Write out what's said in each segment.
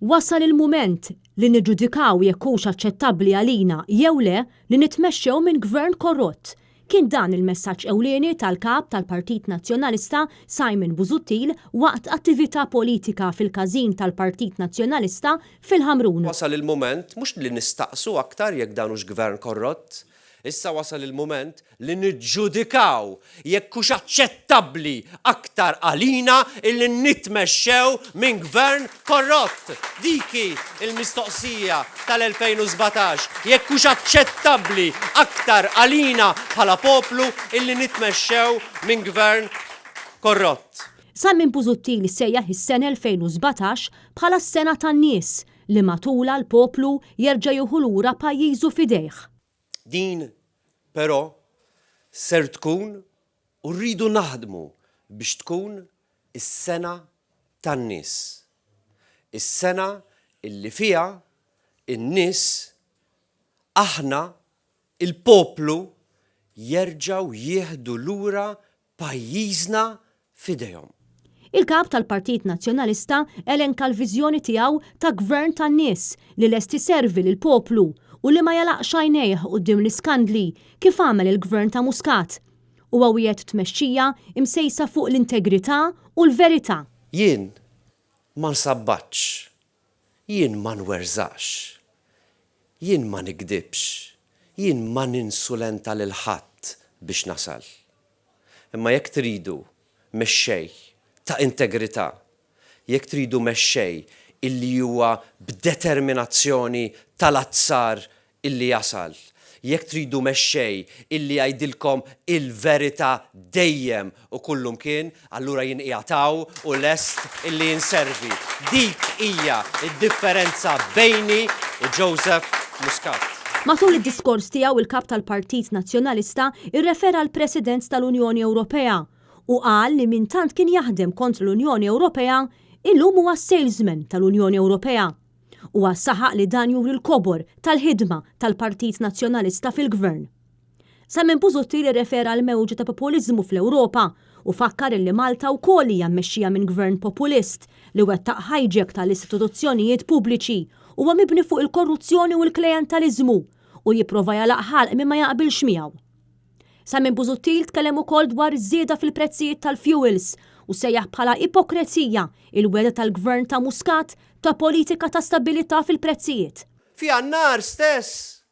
Wasal il-mument li niġġudikaw jekk hux aċċettabbli għalina jew le li nitmexxew minn Gvern korrott. Kien dan il-messaġġ ewlieni tal-Kap tal-Partit Nazzjonalista Simon Busuttil waqt attività politika fil-każin tal-Partit Nazzjonalista fil-Ħamrun. Wasal il-mument mhux li nistaqsu aktar jekk dan hux Gvern korrott, Issa wasal il-mument li niġġudikaw jekk hux aċċettabbli aktar għalina illi nitmexxew minn gvern korrott. Dik hi l-mistoqsija tal-2017, jekk hux aċċettabbli aktar għalina bħala poplu illi nitmexxew minn gvern korrott. Simon Busuttil sejjaħ is-sena 2017 bħala s-sena tan-nies li matulha l-poplu jerġa' jieħu lura pajjiżu f'idejh. Din, però, ser tkun u rridu naħdmu biex tkun is-sena tan-nies. Is-sena illi fiha n-nies, aħna, il-poplu, jerġgħu jieħdu lura pajjiżna f'idejhom. Il-Kap tal-Partit Nazzjonalista elenka l-viżjoni tiegħu ta' Gvern tan-nies li lest iservi lill-poplu u li ma jagħlaqx għajnejh quddiem l-iskandli kif għamel il-Gvern ta' Muscat. Huwa wiegħed tmexxija msejsa fuq l-integrità u l-verità. Jien ma nsabbatx, jien ma nwerżaqx, jien ma nigdibx, jien ma ninsulenta lil ħadd biex nasal. Imma jekk tridu mexxej ta' integrità, jekk tridu mexxej illi huwa b'determinazzjoni tal-azzar illi jasal, jekk tridu mexxej illi jgħidilkom il-verità dejjem u kullumkien, allura jien qiegħed hawn u lest illi inservi. Dik hija d-differenza bejni u Joseph Muscat. Matul id-diskors tiegħu il-Kap tal-Partit Nazzjonalista rrefera għall-President tal-Unjoni Ewropea u qal li min tant kien jaħdem kontra l-Unjoni Ewropea illum huwa salesman tal-Unjoni Ewropea. Huwa saħaq li dan juri l-kobor tal-ħidma tal-Partit Nazzjonalista fil-Gvern. Simon Busuttil irrefera għal mewġa ta' populiżmu fl-Ewropa u fakkar illi Malta wkoll hija mmexxija minn Gvern populist li wettaq hijack tal-istitutuzzjonijiet pubbliċi, huwa mibni fuq il-korruzzjoni u l-klejentaliżmu u jipprova jagħlaq ħalq min ma jaqbilx miegħu. Simon Busuttil tkellem ukoll dwar iż-żieda fil-prezzijiet tal-fuels u sejjaħ bħala ipokrezija il-wegħda tal-Gvern ta' Muscat ta' politika ta' stabilità fil-prezzijiet. F'Jannar stess,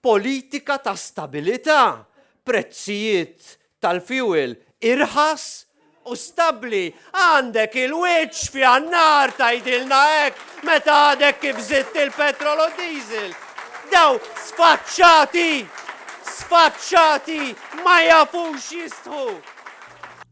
politika ta' stabilità, prezzijiet tal-fjuwil irħas u stabbli. Għandek il-wiċċ f'Jannar tgħidilna hekk meta għadek kif żidt il-petrol u d-diesel. Dawn sfaċċati! Sfaċċati! Ma jafux jistħu!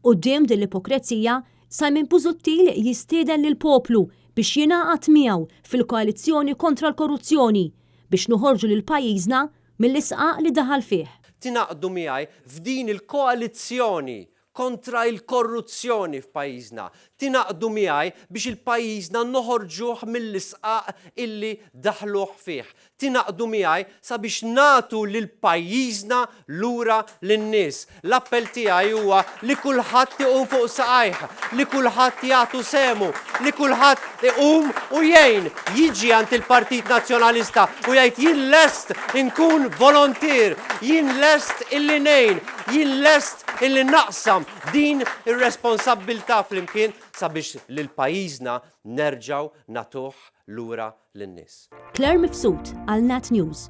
Quddiem din l-ipokrezija, Simon Busuttil jistieden lill-poplu biex jingħaqad miegħu fil-koalizzjoni kontra l-korruzzjoni biex noħorġu lil pajjiżna mill-isqaq li daħal fih. Tingħaqdu miegħi f'din il-koalizzjoni kontra il-korruzzjoni f'pajjiżna. Tingħaqdu miegħi biex il-pajjiżna noħorġuh mill-isqaq illi daħluh fih. Tingħaqdu miegħi sabiex nagħtu lil pajjiżna lura lin-nies. L-appell tiegħi huwa li kulħadd iqum fuq saqajh, li kulħadd jagħtu sehmu, li kulħadd iqum u jgħin, jiġi għand il-Partit Nazzjonalista u jgħid jien lest inkun volontier, jien lest illi ngħin, jien lest illi naqsam din ir-responsabbiltà flimkien sabiex lil pajjiżna nerġgħu nagħtuh lura lin-nies. Claire Mifsud għal Net News.